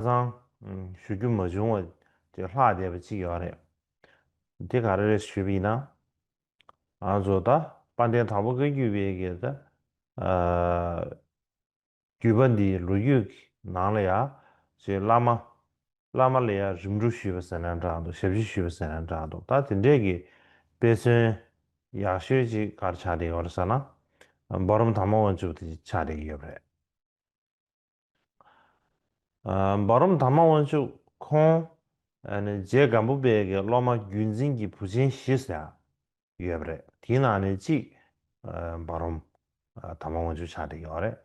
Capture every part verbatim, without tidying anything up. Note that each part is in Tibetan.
ཚང་ཞུ་རྒྱུ་མ་བྱུང་བ་ཅིག་ལྷག་བསྡད་པ་ཅིག་ཡོད་རེད། འདི་ག་རེ་རེད་ཞུས་པ་ཡིན་ན། ང་ཚོ་ད་དཔལ་ལྡན་དྭགས་པོ་བཀའ་བརྒྱུད་པའི་གི་ད། བརྒྱུད་པ་འདིའི་ལོ་རྒྱུས་ཀྱི་ནང་ལ་ཡང་ཅིག་བླ་མ། བླ་མ་ལ་ཡང་རིམ་གྲོ་ཞུས་པ་ཟེར་ན་འདྲ་འདུག་ཞབས་ཕྱི་ཞུས་པ་ཟེར་ན་འདྲ་འདུག་ད་དེ་འདྲས་ཀྱི་དཔེ་མཚོན་ཡག་ཤོས་ཅིག་ག་རེ་ཆགས་བསྡད་ཡོད་རེད་ཟེར་ན། འབའ་རོམ་དར་མ་དབང་ཕྱུག་དེ་ཆགས་བསྡད་ཀྱི་ཡོད་པ་རེད། འབའ་རོམ་དར་མ་དབང་ཕྱུག་ཁོང་རྗེ་སྒམ་པོ་པའི་གི་སློབ་མ་བརྒྱུད་འཛིན་གྱི་བུ་ཆེན་བཞི་ཟེར་ཡོད་པ་རེད། དེའི་ནང་ནས་གཅིག་འབའ་རོམ་དར་མ་དབང་ཕྱུག་ཆགས་བསྡད་ཡོད་རེད།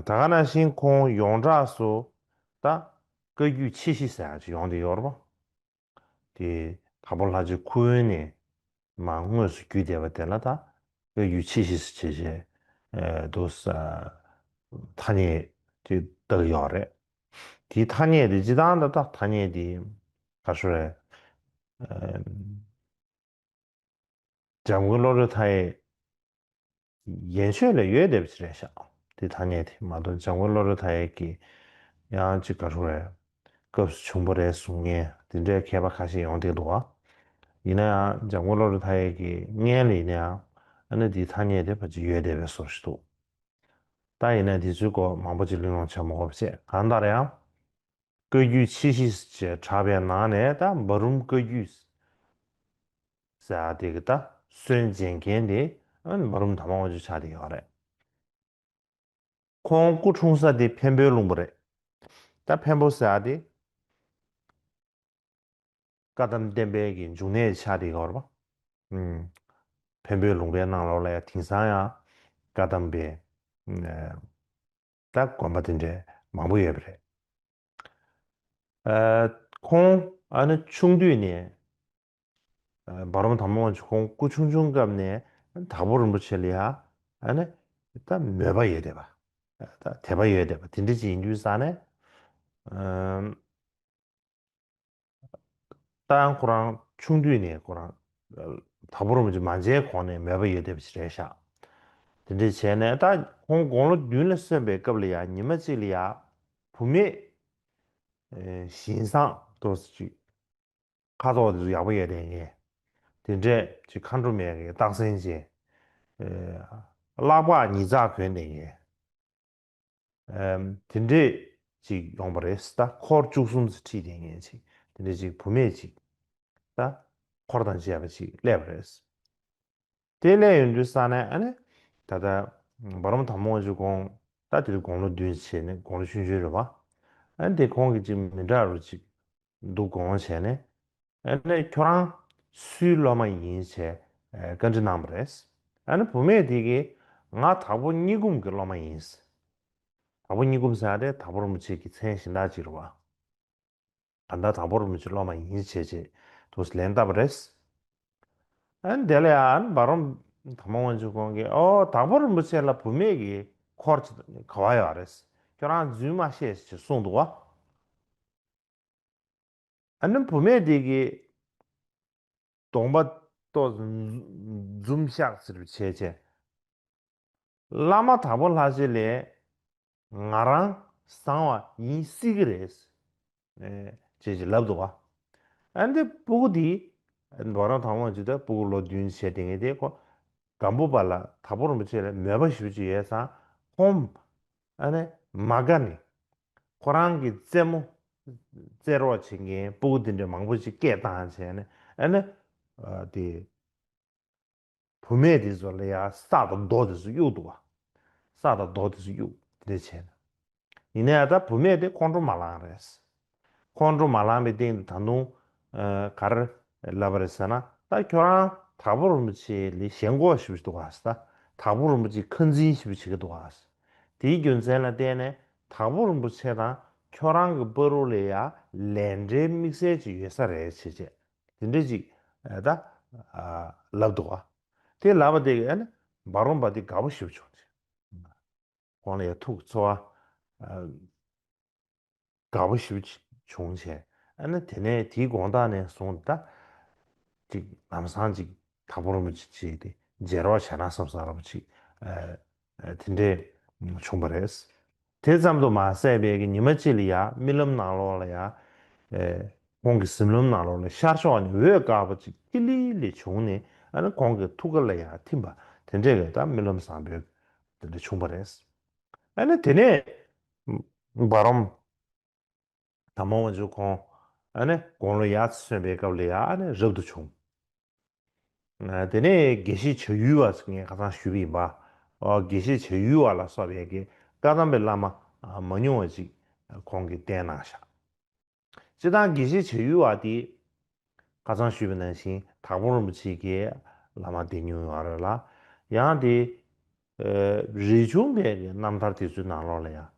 ད་ག་ནང་བཞིན་ཁོང་ཡོངས་གྲགས་སུ་ད་བཀའ་བརྒྱུད་ཆེ་བཞི་ཟེར་ཡག་ཅིག་ཡོང་བསྡད་ཡོད་རེད་པ། དེ་དྭགས་པོ་ལྷ་རྗེ་ཁུ་དབོན་ནས་མར་དངོས་སུ་བརྒྱུད་བསྡད་པ་དེ་ལ་ད་བཀའ་བརྒྱུད་ཆེ་བཞི་ཟེར་བྱས་བྱས་འདུག་ས། ཐ་སྙད་ཅིག་བཏགས་ཡོད་རེད། དེའི་ཐ་སྙད་དེ་སྤྱིར་བཏང་ད་ད་ཐ་སྙད་དེ་ག་རེ་ཞུ་རེད། འཇམ་མགོན་བློ་གྲོས་མཐའ་ཡས་ཡན་ཆོད་ལ་ཡོད་བསྡད་པ་ཅིག་རེད་ཤག་དེ་ཐ་སྙད་དེ་མ་གཏོགས་འཇམ་མགོན་བློ་གྲོས་མཐའ་ཡས་ཀྱི་ཡང་ཅིག་ག་རེ་རེད། སྐབས་སུ་བྱུང་བ་རེད་གསུང་མཁན་དེ་འདྲའི་མཁས་པ་ཁ་ཤས་ཡོང་བསྡད་འདུག་བ། ཡིན་ན་ཡང་འཇམ་མགོན་བློ་གྲོས་མཐའ་ཡས་ཀྱི་སྔོན་ལ་ཡིན་ན་ཡང་ཨ་ནི་དེའི་ཐ་སྙད་དེ་ཕལ་ཆེར་ཡོད་བསྡད་པའི་བཟོ་ཞིག་འདུག་ད་ཡིན་ན་དེ་ཚོའི་སྐོར་མང་པོ་ཅིག་གླེང་སློང་བྱེད་མ་དགོས་པ་བྱས། གང་ལྟར་ཡང་བཀའ་བརྒྱུད་ཆེ་བཞི་ཞེས་གྲགས་པའི་ནང་ནས་ད་འབའ་རོམ་བཀའ་བརྒྱུད་ཟེར་ཡག་དེ་གི་ད་སྲོལ་འབྱེད་མཁན་དེ་འབའ་རོམ་དར་མ་དབང་ཕྱུག་ཆགས་བསྡད་ཡོད་རེད། ཁོང་སྐུ་འཁྲུངས་ས་དེ་འཕན་པོའི་ལུང་པ་རེད། ད་འཕན་པོ་ཟེར་ཡག་དེ་བཀའ་གདམས་བསྟན་པའི་གི་འབྱུང་གནས་ཆགས་བསྡད་ཡོད་རེད་པ། ཨུམ། འཕན་པོའི་ལུང་པའི་ནང་ལོགས་ལ་ཡང་དེང་སང་ཡང་བཀའ་གདམས་པའི་ཨ་ད་དགོན་པ་དེ་འདྲའི་མང་པོ་ཡོད་པ་རེད། ཨ་ཁོང་ཨ་ནི་ཆུང་དུས་ནས་ཨ་འབའ་རོམ་དར་མ་དབང་ཕྱུག་ཁོང་སྐུ་ཆུང་ཆུང་སྐབས་ནས་དྭགས་པོ་རིན་པོ་ཆེ་ལ་ཡ་ཨ་ནི་ད་མོས་པ་ཡོད་བསྡད་པ། ད་དད་པ་ཡོད་བསྡད་པ་དེ་འདྲ་ཅིག་ཡིན་དུས་ཙང་ནས། ཨ་ད་ཡང་ཁོ་རང་ཆུང་དུས་ནས་ཁོ་རང་དྭགས་པོ་རིན་པོ་ཆེ་མ་མཇལ་གོང་ནས་མོས་པ་ཡོད་བསྡད་པ་ཞིག་རེད་ཤག་དེ་འདྲ་བྱས་ནས་ད་ཁོང་དགུང་ལོ་བདུན་ལ་སོན་པའི་སྐབས་ལ་ཡང་ཉི་མ་གཅིག་ལ་ཡང་བུད་མེད་ཨེ་བཞིན་བཟང་ཏོག་ཙམ་ཅིག་ཁ་དོག་དེ་ཚོ་ཡག་པོ་ཡོད་བསྡད་མཁན། དེ་འདྲས་ཅིག་མཁའ་འགྲོ་མའི་རྟགས་མཚན་ཅན། ཨེ་ལག་པ་ཉིས་བརྩེགས་གོན་བསྡད་མཁན། ཨེམ། དེ་འདྲས་ཅིག་ཡོང་པ་རེད། ད་འཁོར་བཅུ་གསུམ་ཙམ་ཁྲིད་བསྡད་མཁན་ཅིག་དེ་འདྲས་ཅིག་བུད་མེད་ཅིག་ད་འཁོར་དང་བཅས་པ་ཅིག་སླེབས་པ་རེད། དེ་སླེབས་ཡོང་དུས་ཙ་ནས་ཨ་ནི་ད་ལྟ་འབའ་རོམ་དར་མ་དབང་ཕྱུག་ཁོང་ད་དེ་དུས་དགུང་ལོ་བདུན་བྱས་ནས་དགུང་ལོ་ཆུང་ཆུང་རེད་པ། ཨ་ནི་དེ་ཁོང་གིས་ཅིག་མི་འདྲ་རུ་ཅིག་འདུག་དགོངས་བྱས་ནས། ཨ་ནི་ཁྱོད་རང་སུའི་སློབ་མ་ཡིན་ཞེས་བཀའ་འདྲི་གནང་བ་རེད། ཨ་ནི་བུད་མེད་དེ་གིས་ང་དྭགས་པོ་གཉིས་འབུམ་གྱི་སློབ་མ་ཡིན། དྭགས་པོ་གཉིས་འབུམ་ཟེར་ཡ་དེ་དྭགས་པོ་རིན་པོ་ཆེ་གི་མཚན་གཞན་དག་ཅིག་རེད་པ། ད་ལྟ་དྭགས་པོ་རིན་པོ་ཆེའི་སློབ་མ་ཡིན་བྱས་བྱས་འདུག་ལན་བཏབ་པ་རེད། ཨ་ནི་དེ་ལ་ཡང་འབའ་རོམ་དར་མ་དབང་ཕྱུག་ཁོང་གིས་ཨོ་དྭགས་པོ་རིན་པོ་ཆེ་ལ་བུད་མེད་ཀྱི་འཁོར་ག་པར་ཡོད་རེད། ཁྱོད་རང་རྫུན་མ་བཤད་ཅེས་གསུངས་འདུག་པ། ཨ་ནི་བུད་མེད་དེ་གིས་གདོང་པ་ཏོག་ཙམ་འཛུམ་ཤག་ཟེར་བྱས་བྱས། བླ་མ་དྭགས་པོ་ལྷ་རྗེ་ལས་ང་རང་བཟང་བ་ཡིན་སྲིད་ཀྱི་རེད། ཨེ་ཅེས་ཅེས་ལབ་འདུག་པ། ཨ་ནི་སྤུ་གུ་དེ་འབའ་རོམ་དར་མ་དབང་ཕྱུག་ད་སྤུ་གུ་ལོ་བདུན་བྱས་བསྡད་མཁན་དེ་ཁོ་སྒམ་པོ་པ་ལ་དྭགས་པོ་རིན་པོ་ཆེ་ལ་མོས་པ་ཞེ་པོ་ཅིག་ཡོད་ཙང་ཁོང་ཨ་ནི་མ་དགའ་ནས་ཁོ་རང་གི་རྩེད་མོ་རྩེ་རོགས་བྱེད་མཁན་སྤུ་གུ་དེ་འདྲ་མང་པོ་ཅིག་སྐད་བཏང་བྱས་ནས་ཨ་ནི་ཨ་དེ། བུད་མེད་དེ་ཚོ་ལ་ཡང་ས་དང་རྡོ་དེ་ཚོ་གཡུགས་འདུག་པ། ས་དང་རྡོ་དེ་ཚོ་གཡུགས་དེ་འདྲ་བྱས་ནས། ཡིན་ན་ཡང་ད་བུད་མེད་དེ་ཁོང་ཁྲོ་མ་ལངས་རེད། ཁོང་ཁྲོ་མ་ལངས་པའི་སྟེང་དུ་ད་དུང་ཨ་ག་རེ་ལབ་པ་རེད་ཟེར་ན། ད་ཁྱོད་རང་དྭགས་པོ་རིན་པོ་ཆེ་ལ་ཞེན་ཁོག་ཞེ་པོ་ཅིག་འདུག་ག་ཟེར། ད་དྭགས་པོ་རིན་པོ་ཆེ་ཁ་འཛིན་ཞེ་པོ་བྱེད་ཀྱི་འདུག་ག་ཟེར། དེའི་རྒྱུ་མཚན་ལ་བརྟེན་ནས་དྭགས་པོ་རིན་པོ་ཆེ་དང་ཁྱོད་རང་གི་བར་དུ་ལ་ཡང་ལས་འབྲེལ་དམིགས་བསལ་ཅིག་ཡོད་ས་རེད་བྱས་བྱས། དེ་འདྲ་ཅིག་ཨ་ད་ཨ་ལབ་འདུག་པ། དེ་ལབ་པ་དེ་གིས་ཨ་ནི་འབའ་རོམ་པ་དེ་དགའ་པོ་ཞེ་པོ་བྱུང་། ཁོང་ལ་ཡང་ཐུགས་ཚོར་བ་ཨ་དགའ་པོ་ཞེ་པོ་ཅིག་བྱུང་བྱས། ཨ་ནི་དེ་ནས་དེའི་དགོང་དག་ནས་བཟུང་ད་ཅིག་ལམ་སང་ཅིག་དྭགས་པོ་རིན་པོ་ཆེ་ཅིག་དེ་མཇལ་རོགས་བྱས་ན་བསམ་བསམ་འདྲ་པོ་ཅིག་ཨ་ཨ་དེ་འདྲས་བྱུང་བ་རེད། དེ་ཙམ་དུ་མ་ཟད་པའི་གི་ཉི་མ་གཅིག་ལ་ཡ་རྨི་ལམ་ནང་ལོགས་ལ་ཡ། ཨེ། ཁོང་གི་གཟིམ་ལམ་ནང་ལོགས་ལ་ཤར་ཕྱོགས་ནས་འོད་དཀར་པོ་ཅིག་ཐིག་ལི་ལི་བྱུང་ནས། ཨ་ནི་ཁོང་གི་ཐུགས་ཀ་ལ་ཡ་ཐིམ་པ་དེ་འདྲས་ཀྱི་ད་རྨི་ལམ་བཟང་པོ་དེ་འདྲ་བྱུང་བ་རེད། ཨ་ནི་དེ་ནས་འབའ་རོམ་དར་མ་དབང་ཕྱུག་ཁོང་ཨ་ནི་དགུང་ལོ་ཡར་སོན་པའི་སྐབས་ལ་ཡ་ཨ་ནི་རབ་ཏུ་བྱུང་། ཨ། དེ་ནས་དགེ་བཤེས་བྱ་ཡུལ་བ་ངས་ཁ་སང་ཞུས་པ་ཡིན་པ། ཨོ། དགེ་བཤེས་བྱ་ཡུལ་བ་ལ་སོགས་པའི་གི་བཀའ་གདམས་པའི་བླ་མ་མ་ཉུང་བ་ཅིག་ཁོང་གིས་བསྟེན་གནང་ཤག་སྤྱིར་བཏང་དགེ་བཤེས་བྱ་ཡུལ་བ་དེ་ཁ་སང་ཞུས་པ་ནང་བཞིན་དྭགས་པོ་རིན་པོ་ཆེ་གི་བླ་མ་བསྟེན་མྱོང་ཡོད་རེད་ལ། ཡང་དེ། ཨ། རས་ཆུང་པའི་གི་རྣམ་ཐར་དེ་ཚོའི་ནང་ལོགས་ལ་ཡང་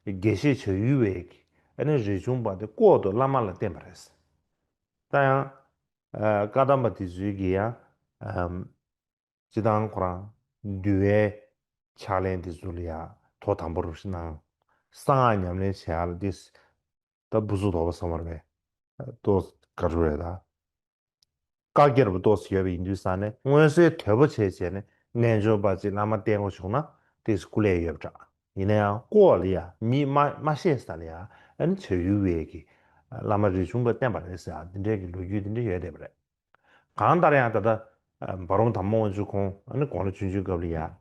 དགེ་བཤེས་བྱ་ཡུལ་བས་ཀྱིས་ཨ་ནི་རས་ཆུང་པ་དེ་ལྐོག་ཏུ་བླ་མ་ལ་བསྟེན་པ་རེད། ད་ཡང་། ཨ། བཀའ་གདམས་པ་དེ་ཚོའི་གི་ཡང་། ཨམ། སྤྱིར་བཏང་ཁོ་རང་འདུལ་བའི་ཕྱག་ལེན་དེ་ཚོ་ལ་ཡང་ཐོག་དང་པོ་རུ་གནང་། གསང་སྔགས་ཉམས་ལེན་བྱེད་ཡག་ལ་ཏོག་ཙམ། ད་བུ་ཚུགས་དོག་པ་ཚང་མ་རེད་པས། ཏོག་ཙམ་ག་རེ་རེད་ད། བཀའ་རྒྱ་པོ་ཏོག་ཙམ་ཡོད་པ་ཡིན་དུས་ཙང་ནས་མངོན་གསལ་དོད་པོ་བྱས་བྱས་ནས་རྣལ་འབྱོར་པ་ཅིག་བླ་མ་བསྟེན་དགོས་བྱུང་ན་ཏོག་ཙམ་སྐུ་ལས་ཡོད་པ་འདྲ། ཡིན་ན་ཡང་ལྐོག་ལ་ཡང་མིས་མ་མ་ཤེས་ས་ལ་ཡང་ཨ་ནི་བྱ་ཡུལ་བས་ཀྱིས་བླ་མ་རས་ཆུང་པ་བསྟེན་པ་རེད་ཟེར་ཡག་འདི་འདྲའི་གི་ལོ་རྒྱུས་འདི་འདྲ་ཡོད་བསྡད་པ་རེད། གང་ལྟར་ཡང་ད་ལྟ་འབའ་རོམ་དར་མ་དབང་ཕྱུག་ཁོང་ཨ་ནི་དགུང་ལོ་ཆུང་ཆུང་སྐབས་ལ་ཡང་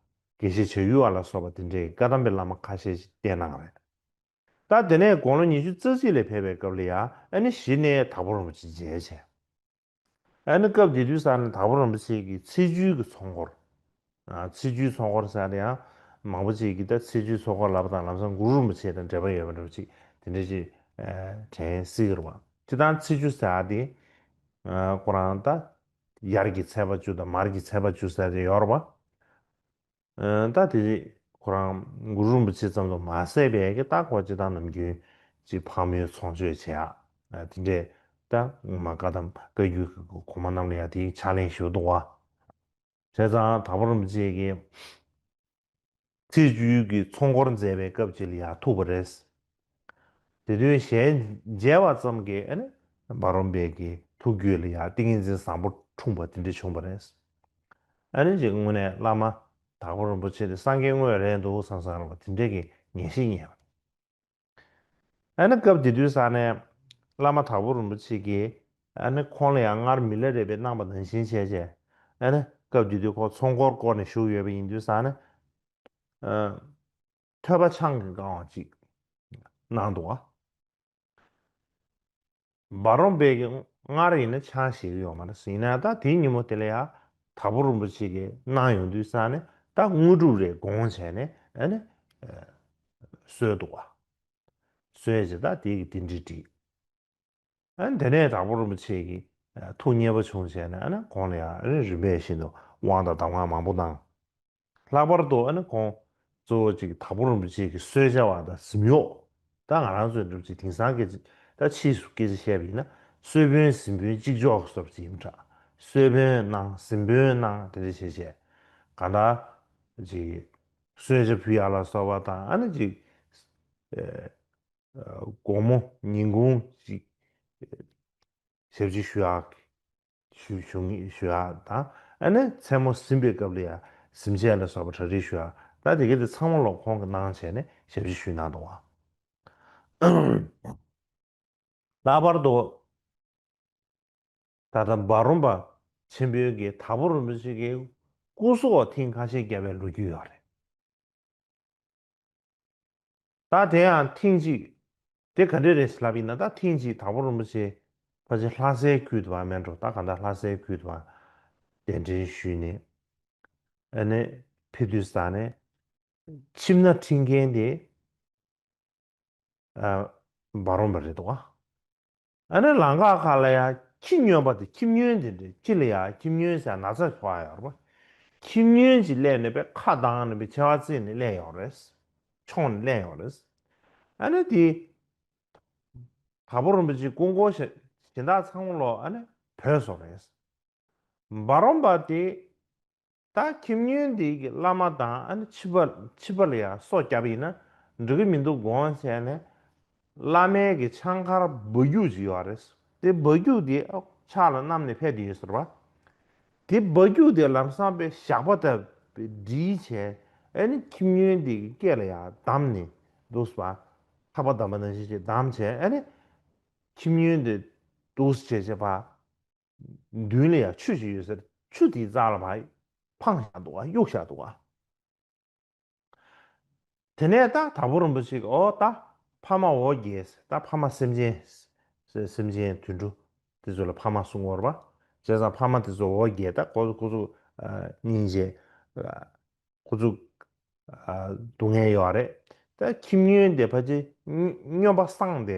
དགེ་བཤེས་བྱ་ཡུལ་བ་ལ་སོགས་པ་འདི་འདྲའི་བཀའ་གདམས་པའི་བླ་མ་ཁ་ཤས་ཤིག་བསྟེན་གནང་རེད། ད་དེ་ནས་དགུང་ལོ་ཉི་ཤུ་རྩ་གཅིག་ལ་ཕེབས་པའི་སྐབས་ལ་ཡང་ཨ་ནི་གཞི་ནས་དྭགས་པོ་རིན་པོ་ཆེ་མཇལ་བྱས། ཨ་ནི་སྐབས་དེ་དུས་ཙང་ནས་དྭགས་པོ་རིན་པོ་ཆེ་གི་ཚེས་བཅུའི་གི་ཚོགས་འཁོར། ཨ། ཚེས་བཅུའི་ཚོགས་འཁོར་ཟེར་ཡག་དེ་ཡང་མང་པོ་ཅིག་གིས་ད་ཚེས་བཅུའི་ཚོགས་འཁོར་ལབ་པ་དང་ལམ་སང་གུ་རུ་རིན་པོ་ཆེ་དང་འབྲེལ་བ་ཡོད་པ་འདྲ་པོ་ཅིག་དེ་འདྲ་ཅིག་ཨ། དྲན་སྲིད་ཀྱི་རེད་པ། སྤྱིར་བཏང་ཚེས་བཅུ་ཟེར་ཡག་དེ། ཨ། ཁོ་རང་ད་དབྱར་གྱི་ཚེས་པ་བཅུ་དང་མར་གྱི་ཚེས་པ་བཅུ་ཟེར་ཡག་དེ་ཡོད་རེད་པ། ཨ། ད་དེ་ཁོ་རང་གུ་རུ་རིན་པོ་ཆེ་ཙམ་དུ་མ་ཟད་པའི་གི་ད་ཁོ་སྤྱིར་བཏང་ནམ་རྒྱུན་ཅིག་ཕག་མོའི་ཚོགས་མཆོད་བྱེད་ཡག་ཨ། དེ་འདྲས་ད་སྔོན་མ་བཀའ་གདམས་བཀའ་བརྒྱུད་ཀྱི་གོང་མ་རྣམས་ལ་ཡང་དེའི་ཕྱག་ལེན་ཞུ་འདུག་པ། བྱས་ཙང་དྭགས་པོ་རིན་པོ་ཆེ་གིས་ཚེས་བཅུའི་གི་ཚོགས་འཁོར་མཛད་པའི་སྐབས་ཅིག་ལ་ཡང་ཐུག་པ་རེད། དེ་དུས་ཞལ་མཇལ་བ་ཙམ་གྱིས་ཨ་ནི་འབའ་རོམ་པའི་གི་ཐུགས་རྒྱུད་ལ་ཡང་ཏིང་ངེ་འཛིན་བཟང་པོ་འཁྲུངས་པ་དེ་འདྲ་བྱུང་བ་རེད། ཨ་ནི་ཅིག་དངོས་གནས་བླ་མ་དྭགས་པོ་རིན་པོ་ཆེ་དེ་སངས་རྒྱས་དངོས་རེད་འདུག་བསམ་བསམ་ལ་དེ་འདྲའི་གི་ངེས་ཤེས་རྙེད་པ། ཨ་ནི་སྐབས་དེ་དུས་ཙང་ནས་བླ་མ་དྭགས་པོ་རིན་པོ་ཆེ་གིས་ཨ་ནི་ཁོང་ལ་ཡང་སྔར་མི་ལ་རས་པས་གནང་བ་ནང་བཞིན་བྱས་བྱས། ཨ་ནི་སྐབས་དེ་དུས་ཁོང་ཚོགས་འཁོར་བསྐོར་ནས་བཞུགས་ཡོད་པ་ཡིན་དུས་ཙང་ནས། ཨ། ཐོད་པ་ཆང་གིས་བཀང་བ་ཅིག་གནང་འདུག་པ། འབའ་རོམ་པས་ཀྱི་སྔར་ཡིན་ན་ཆང་བཞེས་ཀྱི་ཡོད་མ་རེད། ཡིན་ན་ད་དེའི་ཉིན་མོ་དེ་ལ་ཡང་དྭགས་པོ་རིན་པོ་ཆེ་གིས་གནང་ཡོང་དུས་ཙང་ནས་ད་དངོས་གྲུབ་རེ་དགོངས་བྱས་ནས་ཨ་ནི་གསོལ་འདུག་པ། གསོལ་བྱས་ད་དེ་གི་རྟེན་འབྲེལ་བསྒྲིགས། ཨ་ནི་དེ་ནས་དྭགས་པོ་རིན་པོ་ཆེ་གིས་ཐུགས་མཉེས་པོ་བྱུང་བྱས་ནས་ཨ་ནི་ཁོང་ལ་ཡང་ཨ་ནི་རིམ་པས་བཞིན་དུ་དབང་དང་གདམས་ངག་མང་པོ་གནང་། ལྷག་པར་དུ་ཨ་ནི་ཁོང་གཙོ་བོ་ཅིག་དྭགས་པོ་རིན་པོ་ཆེ་གི་གསོལ་ཇ་བ་དང་གཟིམ་གཡོག་ད་ང་རང་ཚོའི་འདྲ་པོ་ཅིག་དེང་སང་སྐད་ཆ་ད་ཕྱིས་སུ་སྐད་ཆ་བཤད་པ་ཡིན་ན་གསོལ་དཔོན་གཟིམ་དཔོན་གཅིག་ལྕོགས་སོགས་ཅིག་ཡིན་འདྲ། གསོལ་དཔོན་གནང་གཟིམ་དཔོན་གནང་དེ་འདྲ་བྱས་བྱས་གང་ལྟར་ཅིག་གསོལ་ཇ་ཕུལ་ཡག་ལ་སོགས་པ་དང་ཨ་ནི་ཅིག་ཨ། དགོང་མོ་ཉིན་གུང་ཅིག་ཞབས་ཕྱི་ཞུ་ཡག་ཞུ་ཞུ་ཞུ་ཡག་དང་ཨ་ནི་མཚན་མོ་གཟིམ་པའི་སྐབས་ལ་ཡང་གཟིམ་ཆས་ལ་སོགས་པ་གྲ་སྒྲིག་ཞུ་ཡག་ད་དེ་ག་དེ་ཚང་མ་ལོག་ཁོང་གིས་གནང་བྱས་ནས་ཞབས་ཕྱི་ཞུས་གནང་འདུག་པ། ལྷག་པར་དུ་ད་ལྟ་འབའ་རོམ་པ་ཆེན་པོའི་གི་དྭགས་པོ་རིན་པོ་ཆེ་གི་སྐུ་སྲོག་ཐེངས་ཁ་ཤས་བརྒྱབ་པའི་ལོ་རྒྱུས་ཡོད་རེད། ད་དེ་ཡང་ཐེངས་གཅིག་དེ་ག་འདྲས་རེད་ལབ་ཡིན་ན་ད་ཐེངས་གཅིག་དྭགས་པོ་རིན་པོ་ཆེ་ཕལ་ཆེར་ལྷ་སའི་ཁུལ་དུ་བ་མེད་འགྲོ། ད་ག་འདྲ་ལྷ་སའི་ཁུལ་དུ་བ་གདན་འདྲེན་ཞུས་ནས་ཨ་ནི་ཕེབས་དུས་ཙང་ནས་ཁྱིམ་ན་ཁྲིད་མཁན་དེ་ཨ་འབའ་རོམ་པ་རེད་འདུག་ག་ཨ་ནི་ལམ་ཁ་ཁ་ལ་ཡ་ཁྱི་སྨྱོན་པ་དེ་ཁྱི་སྨྱོན་དེ་འདྲས་ཁྱི་ལ་ཡ་ཁྱི་སྨྱོན་ཟེར་ན་ཚ་ཆོག་ཡ་ཡོད་རེད་པ། ཁྱི་སྨྱོན་ཅིག་སླེབས་ནས་པའི་ཁ་གདངས་ནས་པའི་མཆེ་བ་བཙིར་ནས་སླེབས་ཡོད་རེད། མཆོངས་ནས་སླེབས་ཡོད་རེད། ཨ་ནི་དེ་དྭགས་པོ་རིན་པོ་ཆེ་སྐུ་འཁོར་གཞན་དག་ཚང་མ་ལོག་ཨ་ནི་བྲོས་སོང་རེད། འབའ་རོམ་པ་དེ་ད་ཁྱི་སྨྱོན་འདི་གི་བླ་མ་དང་ཨ་ནི་ཕྱི་པ་ཕྱི་པ་ལ་ཡང་སོ་བརྒྱབ་པ་ཡིན་ན་འགྲིག་གི་མི་འདུག་དགོངས་བྱས་ནས་བླ་མའི་གི་ཆང་ཁར་སྦ་རྒྱུག་ཅིག་ཡོད་རེད། དེ་སྦ་རྒྱུག་དེ་ཕྱག་ལ་བསྣམས་ནས་ཕེབས་དེ་ཡོད་ཟེར་བ། དེ་སྦ་རྒྱུག་དེ་ལམ་སང་པའི་ཞགས་པ་ལྟ་བུ་སྒྲིལ་བྱས་ཨ་ནི་ཁྱི་སྨྱོན་འདི་གི་སྐེ་ལ་ཡང་བསྡམས་ནས་ འདུག་སེ་བ། ཐག་པ་བསྡམས་པ་ནང་བཞིན་ཅིག་བསྡམས་བྱས། ཨ་ནི་ཁྱི་སྨྱོན་དེ་འདུག་སེ་བྱས་བྱས་བ། མདུན་ལ་ཡང་ཆུ་ཞིག་ཡོད་ཟེར། ཆུ་དེའི་རྩ་ལ་བ་འཕངས་བཞག་འདུག་ག་གཡུགས་བཞག་འདུག་ག་དེ་ནས་ད་དྭགས་པོ་རིན་པོ་ཆེ་གིས་ཨོ་ད་ཕ་མ་འོ་བརྒྱལ། ད་ཕ་མ་སེམས་ཅན་སེམས་ཅན་དུད་འགྲོ་དེ་ཚོ་ལ་ཕ་མ་གསུང་གི་ཡོད་རེད་པ། བྱས་ཙང་ཕ་མ་དེ་ཚོ་འོ་བརྒྱལ། ད་ཁོ་ཁོ་ཚོ་སྙིང་རྗེ། ཁོ་ཚོ་སྡུག་བསྔལ་ཡོད་རེད། ད་ཁྱི་སྨྱོན་དེ་ཕལ་ཆེར་སྨྱོན་པ་སངས་ཏེ་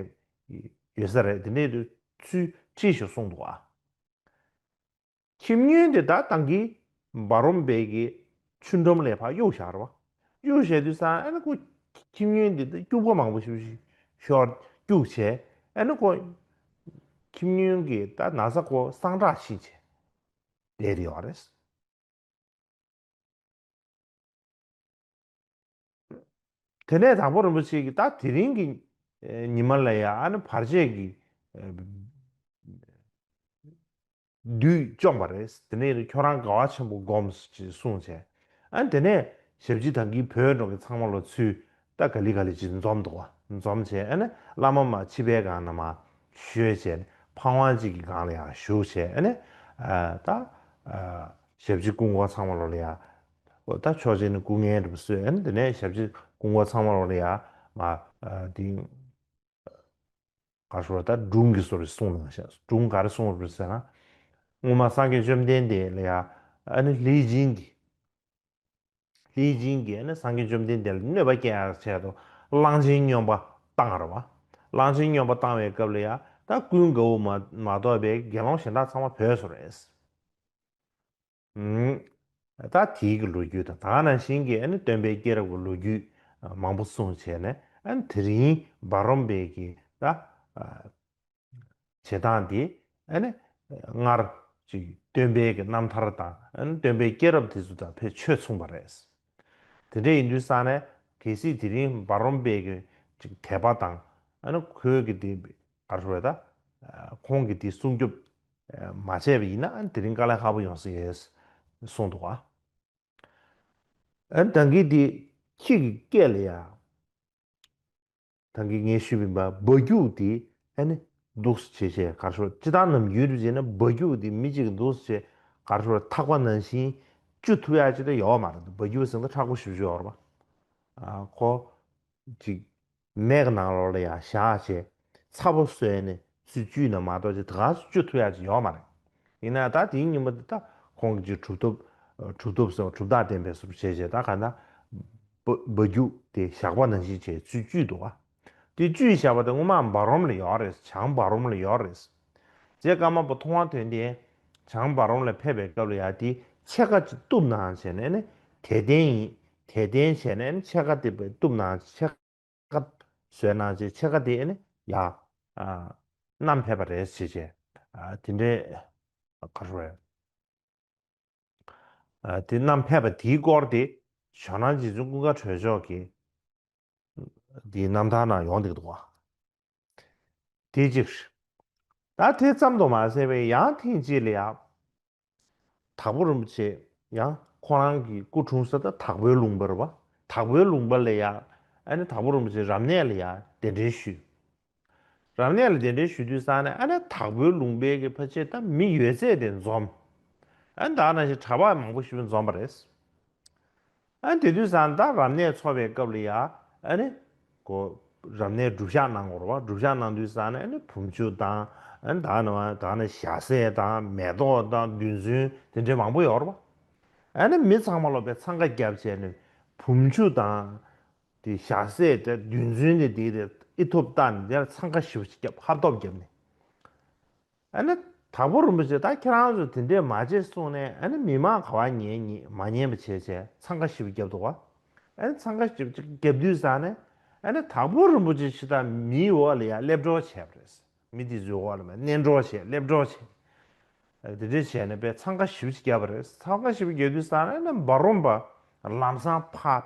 ཡོད་ས་རེད། དེ་འདྲའི་དུས་ཚུལ་ཁྲིད་ཤིག་གསུངས་འདུག་ག་ཁྱི་སྨྱོན་དེ་ད་ད་གིན་འབའ་རོམ་པའི་གི་ཆུ་འགྲམ་ལ་ཕར་གཡུགས་བཞག་རེད་པ། གཡུགས་བཞག་དུས་ཙང་ཨ་ནི་ཁོ་ཁྱི་སྨྱོན་དེ་ད་སྐྱུག་པ་མང་པོ་ཞིག་ཤོར་སྐྱུག་བྱས། ཨ་ནི་ཁོ་ཁྱི་སྨྱོན་གྱི་ད་ན་ཚ་ཁོ་སངས་དྲགས་ཕྱིན་བྱས་བསྡད་ཡོད་རེད། དེ་ནས་དྭགས་པོ་རིན་པོ་ཆེ་གིས་ད་དེ་རིང་གི་ཉི་མ་ལ་ཡང་ཨ་ནི་བར་ཆད་ཀྱི་བདུད་བཅོམ་པ་རེད། དེ་ནས་ཁྱོད་རང་དགའ་བ་ཆེན་པོ་སྒོམས་ཅེས་གསུངས་བྱས། ཨ་ནི་དེ་ནས་ཞབས་ཕྱི་ད་གིན་བོད་འགྲོ་མཁན་ཚང་མ་ལ་ཚུར་ད་ག་ལེ་ག་ལེ་ཅིག་འཛོམས་འདུག་ག་འཛོམས་བྱས། ཨ་ནི་བླ་མ་མར་ཕྱི་པའི་སྒང་ནས་མར་བཞུད་བྱས་ནས་ཕ་ཝང་གཅིག་གི་སྒང་ལ་ཡང་བཞུགས་བྱས། ཨ་ནི་ད་ཞབས་ཕྱི་སྐུ་འཁོར་ཚང་མ་ལ་ཡང་ད་ཕྱོགས་གཅིག་ནས་སྐུ་ངལ་འདྲ་པོ་གསོས། ཨ་ནི་དེ་ནས་ཞབས་ཕྱི་སྐུ་འཁོར་ཚང་མ་ལ་ཡང་མར་དེ་ག་རེ་ཟེར་ད་སྒྲུང་གི་བཟོ་འདྲ་གསུངས་གནང་བཞག་སྒྲུང་ག་རེ་གསུངས་པ་རེད་ཟེར་ན། སྔོན་མ་སངས་རྒྱས་བཅོམ་ལྡན་འདས་ལ་ཡང་ཨ་ནི་ལྷས་སྦྱིན་གྱིས། ལྷས་སྦྱིན་གྱིས་ཨ་ནི་སངས་རྒྱས་བཅོམ་ལྡན་འདས་ལ་གནོད་པ་སྐྱེལ་ཡག་ཆེད་དུ་གླང་ཆེན་སྨྱོན་པ་བཏང་རེད་པ། གླང་ཆེན་སྨྱོན་པ་བཏང་བའི་སྐབས་ལ་ཡང་ད་ཀུན་དགའ་བོ་མ་མ་གཏོགས་པའི་དགེ་སློང་གཞན་དག་ཚང་མ་བུད་སོང་རེད། ད་དེའི་གི་ལོ་རྒྱུས་དང་ད་ག་ནང་བཞིན་གྱི་ཨ་ནི་སྟོན་པའི་སྐྱེས་རབས་ཀྱི་ལོ་རྒྱུས་མང་པོ་གསུངས་བྱས་ནས། ཨ་ནི་དེ་རིང་འབའ་རོམ་པའི་གི་ད་བྱེད་སྟངས་དེ་ཨ་ནི་སྔར་ཅིག་སྟོན་པའི་གི་རྣམ་ཐར་དང་ཨ་ནི་སྟོན་པའི་སྐྱེས་རབས་དེ་ཚོ་དང་ཕལ་ཆེར་ཆ་མཚུངས་པ་རེད། དེ་འདྲ་ཡིན་དུས་ཙང་ནས་གལ་སྲིད་དེ་རིང་འབའ་རོམ་པའི་གི་ཅིག་དད་པ་དང་ཨ་ནི་ཁོའི་གི་དེ་ག་རེ་ཟེར་ད། ཁོང་གི་དེ་སྲུང་སྐྱོབ་མ་བྱས་པ་ཡིན་ན་ཨ་ནི་དེ་རིང་དཀའ་ལས་ཁག་པོ་ཡོང་ས་རེད་གསུངས་འདུག་ག་ཨ་ནི་ད་གིན་དེ་ཁྱི་གི་སྐད་ལ་ཡ། ད་གིན་ངས་ཞུས་པ་ཡིན་པ་འབའ་རྒྱུག་དེ་ཨ་ནི་འདུག་སེ་བྱས་བྱས་ག་རེ་ཟེར། སྤྱིར་བཏང་ནམ་རྒྱུན་དུ་བྱས་ན་འབའ་རྒྱུག་དེ་མི་གཅིག་གིས་འདུག་སེ་བྱས་ག་རེ་ཟེར་འཐག་པ་ནང་བཞིན་གཅུ་ཐུབ་ཡག་ཅིག་ད་ཡོད་མ་རེད། འབའ་རྒྱུག་ཟེར་ན་མཁྲེགས་པོ་ཞེ་པོ་ཅིག་ཡོད་རེད་པ། ཨ་ཁོ་ཅིག་མེ་གི་ནང་ལོགས་ལ་ཡང་བཞག་བྱས་ཚ་པོ་བཟོས་ནས་ཚུར་གཅུས་ན་མ་གཏོགས་ཅིག་ད་ག་སུ་གཅུ་ཐུབ་ཡག་ཅིག་ཡོད་མ་རེད། ཡིན་ན་ད་དེའི་ཉིན་མོ་དེ་ད་ཁོང་གིས་ཅིག་གྲུབ་ཐོབ་གྲུབ་ཐོབ་ཟེར་བ་གྲུབ་རྟགས་བསྟན་པའི་བཟོ་འདྲ་བྱས་བྱས་ད་ག་ད་འབའ་འབའ་རྒྱུག་དེ་ཞགས་པ་ནང་བཞིན་བྱས་ཚུར་གཅུས་འདུག་ག་དེ་གཅུས་བཞག་པ་དེ་སྔོན་མ་འབའ་རོམ་ལ་ཡོད་རེད། བྱང་འབའ་རོམ་ལ་ཡོད་རེད། རྗེ་ཀརྨ་པ་མཐོང་བ་དོན་ལྡན་བྱང་འབའ་རོམ་ལ་ཕེབས་པའི་སྐབས་ལ་ཡང་དེ་ཕྱེད་ཀ་ཅིག་གཏུབ་གནང་བྱས་ནས་ནི་དལ་རྟེན་ཡིན། དལ་རྟེན་བྱས་ནས་ནི་ཕྱེད་ཀ་དེ་གཏུབ་གནང་ཕྱེད་ཀ་བཟོས་གནང་བྱས་ཕྱེད་ཀ་དེ་ནི་ཡར་ཨ་བསྣམས་ཕེབས་པ་རེད་ཟེར་བྱས། ཨ་དེ་འདྲའི་ག་རེ་རེད། ཨ་དེ་བསྣམས་ཕེབས་པ་དེའི་སྐོར་དེ་ཇོ་ནང་རྗེ་བཙུན་ཀུན་དགའ་གྲོལ་མཆོག་གིས་དེའི་རྣམ་ཐར་ནང་ཡོང་བསྡད་འདུག་ག་དེ་གཅིག་ད་དེ་ཙམ་དུ་མ་ཟད་པའི་ཡང་ཐེངས་གཅིག་ལ་ཡང་དྭགས་པོ་རིན་པོ་ཆེ་ཡང་ཁོ་རང་གི་སྐུ་འཁྲུངས་ས་ད་དྭགས་པོའི་ལུང་པ་རེད་པ། དྭགས་པོའི་ལུང་པ་ལ་ཡང་ཨ་ནི་དྭགས་པོ་རིན་པོ་ཆེ་རབ་གནས་ལ་ཡང་གདན་འདྲེན་ཞུས། རབ་གནས་ལ་གདན་འདྲེན་ཞུ་དུས་ཙང་ནས་ཨ་ནི་དྭགས་པོའི་ལུང་པའི་གི་ཕལ་ཆེར་ད་མི་ཡོད་ཚད་དེ་འཛོམས། ཨ་ནི་ད་ནང་བཞིན་གྲྭ་པ་མང་པོ་ཞིག་འཛོམས་པ་རེད། ཨ་ནི་དེ་དུས་ཙང་ད་རབ་གནས་འཚོགས་པའི་སྐབས་ལ་ཡ་ཨ་ནི་གོ་རབ་གནས་སྒྲུབ་ཞག་གནང་དགོས་རེད་པ། སྒྲུབ་ཞག་གནང་དུས་ཙང་ནས་ཨ་ནི་བུམ་ཆུ་དང་ཨ་ནི་ད་ནི་ད་ནི་ཞལ་ཟས་དང་མེ་ཏོག་དང་རྡུལ་ཚོན་དེ་འདྲའི་མང་པོ་ཡོད་རེད་པ། ཨ་ནི་མི་ཚང་མ་ལོ་པའི་འཚང་ཁ་བརྒྱབ་བྱས་ནས་བུམ་ཆུ་དང་། དེ་ཞག་ཟས་དེ་རྡུལ་ཚོན་དེ་དེ་དེ་ཨི་ཐུབ་བཏང་ནས་དེ་ལ་འཚང་ཁ་ཞེ་པོ་ཅིག་བརྒྱབ། ཧབ་ཐོབ་བརྒྱབ་ནས། ཨ་ནི་དྭགས་པོ་རིན་པོ་ཆེ་ད་ཁྱེད་རང་ཚོ་དེ་འདྲས་མ་བྱེད་གསུངས་ནས་ཨ་ནི་མི་མང་ག་བ་ཉན་ཉན་མ་ཉན་པ་བྱས་བྱས་འཚང་ཁ་ཞེ་པོ་བརྒྱབ་འདུག་ག་ཨ་ནི་འཚང་ཁ་ཞེ་པོ་ཅིག་བརྒྱབ་དུས་ཙང་ནས་ཨ་ནི་དྭགས་པོ་རིན་པོ་ཆེ་ཕྱི་དང་མིའི་འོག་ལ་ཡར་སླེབས་འགྲོ་བྱས་པ་རེད། མི་དེ་ཚོའི་འོག་ལ་མར་གནོན་འགྲོ་བྱས་སླེབས་འགྲོ་བྱས། དེ་འདྲས་བྱས་ནས་དཔེ་འཚང་ཁ་ཞེ་པོ་ཅིག་བརྒྱབ་པ་རེད། འཚང་ཁ་ཞེ་པོ་བརྒྱབ་དུས་ཙང་ཨ་ནི་འབའ་རོམ་པ་ལམ་སང་ཕར་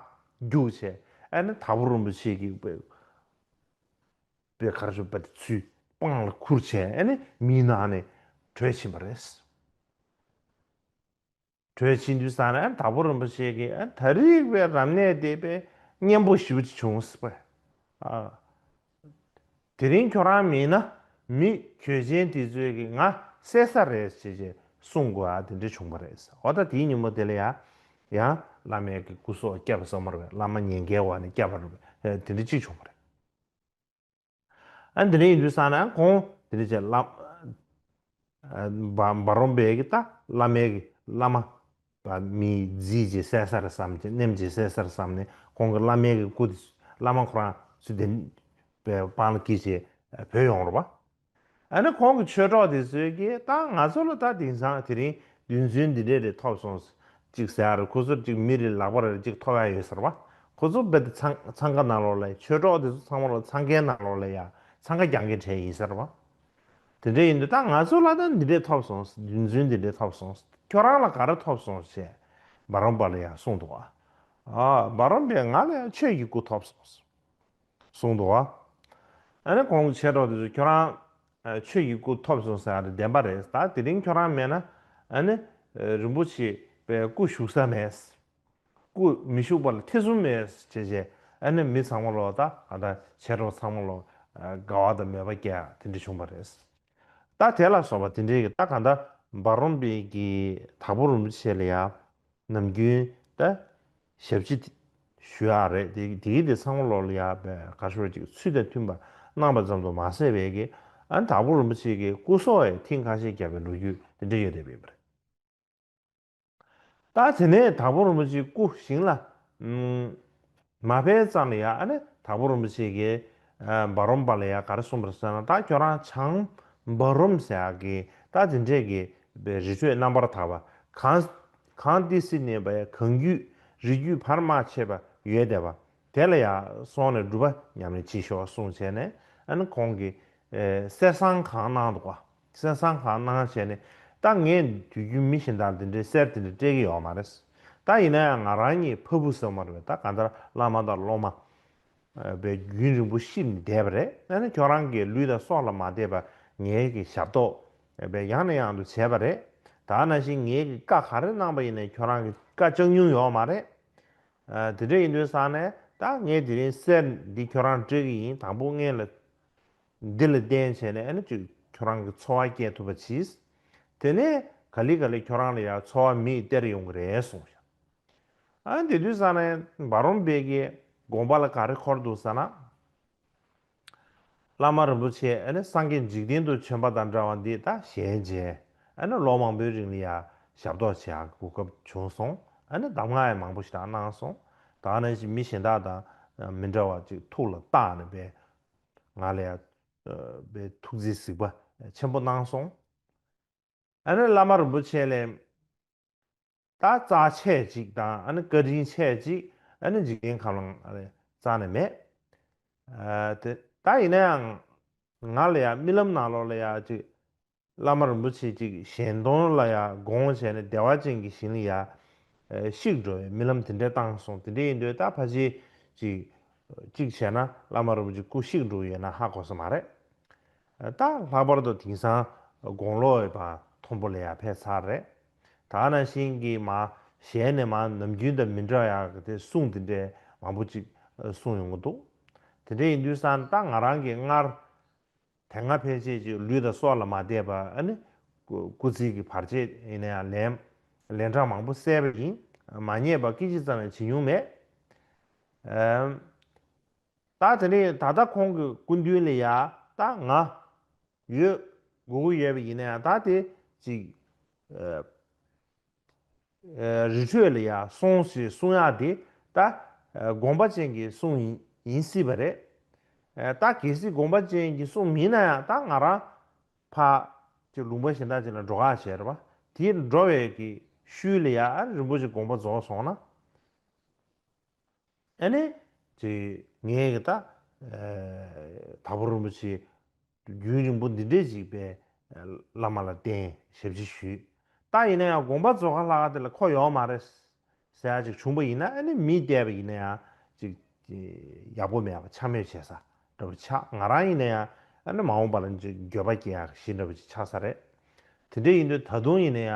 རྒྱུགས་བྱས་ཨ་ནི་དྭགས་པོ་རིན་པོ་ཆེ་གི་དཔེ་དཔེ་ག་རེ་ཟེར་དཔེ་ཚུར་པང་ལ་ཁུར་བྱས་ཨ་ནི་མིའི་ནང་ནས་བྲོས་ཕྱིན་པ་རེད། བྲོས་ཕྱིན་དུས་ཙང་ནས་དྭགས་པོ་རིན་པོ་ཆེ་གིས་ད་རིག་པའི་རབ་གནས་དེ་དཔེ་སྙན་པོ་ཞེ་པོ་ཅིག་བྱུང་ཟེར་བས། ཨ། དེ་རིང་ཁྱོད་རང་མིན་ན་མི་གྱོད་ཆེན་དེ་ཚོས་ཀྱིས་ང་བསད་ས་རེད་ཅེས་ཅེས་གསུང་དགོས་ཨ་དེ་འདྲ་བྱུང་བ་རེད། འོ་ད་དེའི་ཉིན་མོ་དེ་ལ་ཡ་ཡང་བླ་མའི་གི་སྐུ་སྲོག་བསྐྱབས་པ་ཙམ་མ་རེད་པས། བླ་མ་ཉེན་ཁའི་འོག་ནས་བསྐྱབས་པ་རེད་པས། དེ་འདྲ་གཅིག་བྱུང་བ་རེད། ཨ་འདི་འདྲ་ཡིན་དུས་ཙང་ན་ཁོང་དེ་འདྲ་བྱས་བླ་ཨ་འབའ་འབའ་རོམ་པས་ཀྱི་ད་བླ་མའི་གི་བླ་མ་བ་མི་རྫིས་ཀྱི་བསད་ས་རེད་བསམ་གྱི་སྣེམ་གྱི་བསད་ས་རེད་བསམ་ནས་ཁོང་གི་བླ་མའི་གི་སྐུ་དེ་བླ་མ་ཁོ་རང་ཚུལ་ལྡན་པའི་པང་ལ་སྐྱེས་བྱས་བོད་ཡོང་རོགས་པ། ཨ་ནི་ཁོང་གི་ཆོས་གྲོགས་དེ་ཚོས་ཀྱིས་ད་ང་ཚོ་ལ་ད་དེང་སང་དེ་རིང་བདུན་ཚན་འདི་འདྲས་རེ་ཐོབ་སོང་ཅིག་ཟེར་ཡ་རེད། ཁོ་ཚོར་ཅིག་མི་རེ་ལག་པ་རེ་ཅིག་ཐོབ་ཡ་ཡོད་ཟེར་བ། ཁོ་ཚོ་རྦད་དེ་འཚང་འཚང་ཁ་ནང་ལོགས་ལ་ཆོས་གྲོགས་དེ་ཚོ་ཚང་མ་ལོག་འཚང་ཁའི་ནང་ལོགས་ལ་ཡ་འཚང་ཁ་རྒྱག་མཁན་གྲས་ཡིན་ཟེར་བ། དེ་འདྲས་ཡིན་དུས་ད་ང་ཚོ་ལ་ད་འདི་འདྲས་ཐོབ་སོང་། བདུན་ཚན་འདི་འདྲས་ཐོབ་སོང་། ཁྱོད་རང་ལ་ག་རེ་ཐོབ་སོང་ཞེས་འབའ་རོམ་པ་ལ་ཡ་གསུངས་འདུག་ཨ། འབའ་རོམ་པས་ང་ལ་ཡ་ཆོས་ཀྱི་སྐུ་ཐོབ་སོང་། གསུངས་འདུག་བ། ཨ་ནི་ཁོང་གི་མཆེད་གྲོགས་དེ་ཚོ་ཁྱོད་རང་ཨ་ཆོས་ཀྱི་སྐུ་ཐོབ་སོང་ཟེར་བ་དེ་བདེན་པ་རེད། ད་དེ་རིང་ཁྱོད་རང་མེད་ན་ཨ་ནི་ཨ་རིན་པོ་ཆེ་པའི་སྐུ་བཞུགས་ས་མེད། སྐུ་མི་བཞུགས་པ་ལ་ཐེ་ཚོམ་མེད་ཅེས་བྱས་ཨ་ནི་མི་ཚང་མ་ལོག་ད་ཨ་ད་མཆེད་གྲོགས་ཚང་མ་ལོག་ཨ་དགའ་བ་དང་མོས་པ་སྐྱེ་ཡ་དེ་འདྲ་བྱུང་བ་རེད། ད་དེ་ལ་སོགས་པ་དེ་འདྲའི་གི་ད་ག་ད་འབའ་རོམ་པའི་གི་དྭགས་པོ་རིན་པོ་ཆེ་ལ་ཡ། ནམ་རྒྱུན་ད་ཞབས་ཕྱི་ཞུ་ཡག་རེད། དེ་དེའི་དེ་ཚང་མ་ལོག་ལ་ཡག་པའི་ག་ཤོད་ཅིག་ཚུལ་དང་མཐུན་པ་གནང་བ་ཙམ་དུ་མ་ཟད་པའི་གི་ཨ་ནི་དྭགས་པོ་རིན་པོ་ཆེ་གི་སྐུ་སྲོག་ཡང་ཐེངས་ཁ་ཤས་བརྒྱབ་པའི་ལོ་རྒྱུས་དེ་འདྲ་ཡོད་བསྡད་པ་ཡིན་པ་རེད། ད་དེ་ནས་དྭགས་པོ་རིན་པོ་ཆེའི་སྐུ་ཞིང་ལ་ཨུམ། མ་ཕེབས་ཙམ་ལ་ཡ་ཨ་ནི་དྭགས་པོ་རིན་པོ་ཆེ་གིས་ཨ་འབའ་རོམ་པ་ལ་ཡ་ག་རེ་གསུངས་པ་རེད་ཟེར་ན། ད་ཁྱོད་རང་བྱང་འབའ་རོམ་ཟེར་ཡག་གི་ད་དེ་འདྲས་ཀྱི་རི་ཁྲོད་རྣམ་པར་དག་པ་གང་གང་ཏི་སི་ནས་པའི་གངས་རྒྱུད་རི་རྒྱུད་བར་མ་ཆད་པ་ཡོད་བསྡད་པ་དེ་ལ་ཡ་སོང་ནས་སྒྲུབ་པ་ཉམས་ལེན་བྱེད་ཤོག་གསུངས་བྱས་ནས་ཨ་ནི་ཁོང་གིས་ཨེ་གསེར་སྲང་གང་གནང་འདུག་ག་གསེར་སྲང་གང་གནང་བྱས་ནས་ད་ངས་དུས་རྒྱུན་མི་གཞན་དག་འདི་འདྲའི་གསེར་དེ་འདྲ་སྤྲད་ཀྱི་ཡོད་མ་རེད། ད་ཡིན་ན་ཡང་ང་རང་གཉིས་ཕ་བུ་ཟེར་བ་མ་རེད་པས། ད་གང་ལྟར་བླ་མ་དང་སློབ་མ་ཨ་པའི་རྒྱུན་རིང་པོ་གཤིབས་ནས་བསྡད་པ་རེད། ཨ་ནི་ཁྱོད་རང་གི་ལུས་དང་སྲོག་ལ་མ་བལྟས་པར་ངའི་གི་ཞབས་ཏོག་ཨ་པའི་ཡང་ནས་ཡང་དུ་བྱས་པ་རེད། ད་ནང་བཞིན་ངའི་གི་བཀའ་ག་རེ་གནང་པ་ཡིན་ནའི་ཁྱོད་རང་གི་བཀའ་བཅག་མྱོང་ཡོད་མ་རེད། ཨ་དེ་འདྲ་ཡིན་དུས་ཙང་ནས་ད་ངས་དེ་རིང་གསེར་འདི་ཁྱོད་རང་སྤྲད་ཀྱི་ཡིན། དང་པོ་ངས་ལ་འདི་ལ་བརྟེན་བྱས་ནས་ཨ་ནི་ཅིག་ཁྱོད་རང་གི་འཚོ་བ་སྐྱེལ་ཐུབ་པ་གྱིས། དེ་ནས་ག་ལེ་ག་ལེ་ཁྱོད་རང་ལ་ཡང་འཚོ་བ་མིས་སྟེར་ཡོང་གི་རེད་གསུངས་ཤག་ཨ་དེ་དུས་ཙང་ནས་འབའ་རོམ་པའི་གི་དགོངས་པ་ལ་ག་རེ་འཁོར་འདུག་ཟེར་ན། བླ་མ་རིན་པོ་ཆེ་ཨ་ནི་སངས་རྒྱས་འཇིག་རྟེན་དུ་བྱོན་པ་དང་འདྲ་བ་འདི་ད་ཞལ་མཇལ། ཨ་ནི་ལོ་མང་པོའི་རིང་ལ་ཡང་ཞབས་ཏོག་བྱེད་ཡག་གོ་སྐབས་བྱུང་སོང་། ཨ་ནི་གདམས་ངག་ཡང་མང་པོ་ཞིག་ད་གནང་སོང་། ད་ནང་བཞིན་མི་གཞན་དག་དང་མི་འདྲ་བ་ཅིག་ཐུགས་ལ་བཏགས་ནས་པའི་ང་ལ་ཡང་པའི་ཐུགས་རྗེ་གཟིགས་པ་ཆེན་པོ་གནང་སོང་། ཨ་ནི་བླ་མ་རིན་པོ་ཆེ་ལས་ད་རྩ་ཆེ་ཅིག་དང་ཨ་ནི་བཀའ་དྲིན་ཆེ་ཅིག་ཨ་ནི་འཇིག་རྟེན་ཁམས་ལ་རྩ་ནས་མེད། ཨ་དེ་ད་ཡིན་ན་ཡང་ང་ལ་ཡང་རྨི་ལམ་ནང་ལོགས་ལ་ཡང་ཅིག་བླ་མ་རིན་པོ་ཆེ་ཅིག་གཞན་དོན་ལ་ཡང་དགོངས་བྱས་ནས་བདེ་བ་ཅན་གྱི་ཞིང་ལ་ཡང་གཤེགས་འགྲོ་བའི་རྨི་ལམ་དེ་འདྲ་བཏང་སོང་། དེ་འདྲ་ཡིན་དུས་ད་ཕལ་ཆེར་ཅིག་ཅིག་བྱས་ན་བླ་མ་རིན་པོ་ཆེ་སྐུ་གཤེགས་འགྲོ་གི་ཡོད་ན་ཧ་གོ་ས་མ་རེད། ད་ལྷག་པར་དུ་དེང་སང་དགུང་ལོ་ཡོད་པ་མཐོན་པོ་ལ་ཡང་ཕེབས་ཚར་རེད། ད་ནང་བཞིན་གྱི་མ་གཞས་ནས་མ་ནམ་རྒྱུན་དང་མི་འདྲ་ཡག་གི་དེ་གསུང་དེ་འདྲའི་མང་པོ་ཅིག་གསུང་ཡོང་གི་འདུག་དེ་འདྲ་ཡིན་དུས་ཙང་ད་ང་རང་གིས་སྔར་དེ་སྔ་ཕལ་ཆེར་ཅིག་ལུས་དང་སྲོག་ལ་མ་བལྟས་པ་ཨ་ནི་སྐུ་སྐུ་ཚེ་གི་བར་ཆད་ཡིན་ན་ཡང་ལན་ལན་གྲངས་མང་པོ་བསལ་བ་ཡིན། མ་ཉེས་པ་སྐད་ཅིག་ཙམ་ཡང་བྱེད་མྱོང་མེད། ཨམ། ད་དེ་ནས་ད་ལྟ་ཁོང་གི་སྐུ་མདུན་ལ་ཡ་ད་ང་ཡོད་དགོས་ཀྱི་ཡོད་པ་ཡིན་ན་ཡང་ད་དེ་ཅིག་ཨ་ཨ་རི་ཁྲོད་ལ་ཡ་སོང་ཞེས་གསུང་ཡག་དེ་ད་ཨ་དགོངས་པ་ཅན་གྱི་གསུང་ཡིན་ཡིན་སྲིད་པ་རེད། ཨ་ད་གལ་སྲིད་དགོངས་པ་ཅན་གྱི་གསུང་མིན་ན་ཡང་ད་ང་རང་ཕ་ཅིག་ལུང་པ་གཞན་དག་ཅིག་ལ་འགྲོ་ཁ་བྱས་རེད་པ། དེ་འགྲོ་བའི་གི་ཤུལ་ལ་ཡ་ཨ་རིན་པོ་ཆེ་དགོངས་པ་རྫོགས་སོང་ན། ཨ་ནི། ཅིག་ངས་གི་ད། ཨ། དྭགས་པོ་རིན་པོ་ཆེ། རྒྱུན་རིང་པོ་འདི་འདྲས་ཅིག་པའི། བླ་མ་ལ་བརྟེན་ཞབས་ཕྱི་ཞུས། ད་ཡིན་ན་ཡང་དགོངས་པ་རྫོགས་ཁ་ལྷག་དེ་ལ་ཁོ་ཡོང་མ་རེད། ཟེར་ཡ་ཅིག་བྱུང་པ་ཡིན་ན་ཨ་ནི་མི་བསྡད་པ་ཡིན་ན་ཡང་ཅིག་ཡག་པོ་མེད་པ་འཕྱ་སྨོད་བྱེད་ས་འདྲ་པོ་ཆགས། ང་རང་ཡིན་ན་ཡང་ཨ་ནི་མ་འོངས་པ་ལ་ཅིག་འགྱོད་པ་སྐྱེ་ཡག་ཞིག་འདྲ་པོ་ཅིག་ཆགས་ས་རེད། དེ་འདྲ་ཡིན་དུས་ད་དུང་ཡིན་ན་ཡང་